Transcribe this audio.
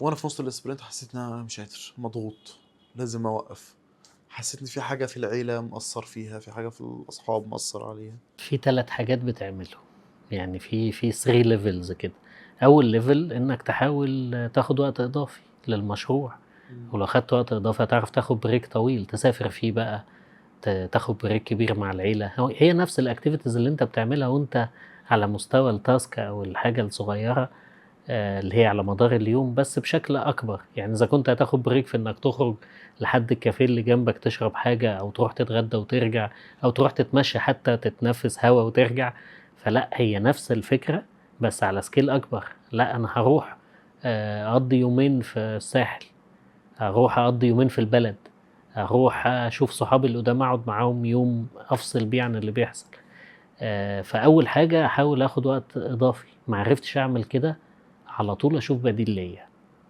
وانا في نص ال sprint حسيت ان انا مش قادر، مضغوط، لازم اوقف. حسيت ان في حاجة في العيلة مقصر فيها، في حاجة في الاصحاب مقصر عليها. في 3 حاجات بتعملهم، يعني في 3 levels كده. اول level انك تحاول تاخد وقت اضافي للمشروع، ولو خدت وقت اضافي هتعرف تاخد break طويل تسافر فيه بقى، تاخد break كبير مع العيله. هي نفس ال activities اللي انت بتعملها وانت على مستوى ال task او الحاجة الصغيرة اللي هي على مدار اليوم، بس بشكل اكبر. يعني اذا كنت هتاخد break في انك تخرج لحد الكافيه اللي جنبك تشرب حاجه، او تروح تتغدى وترجع، او تروح تتمشى حتى تتنفس هوا وترجع، فلا هي نفس الفكرة بس على scale اكبر. لا انا هروح اقضي يومين في الساحل، اروح اقضي يومين في البلد، اروح اشوف صحابي اللي قدام اقعد معاهم يوم افصل بيه عن اللي بيحصل. فاول حاجة احاول اخد وقت اضافي. ما عرفتش اعمل كده، على طول اشوف بديل ليا.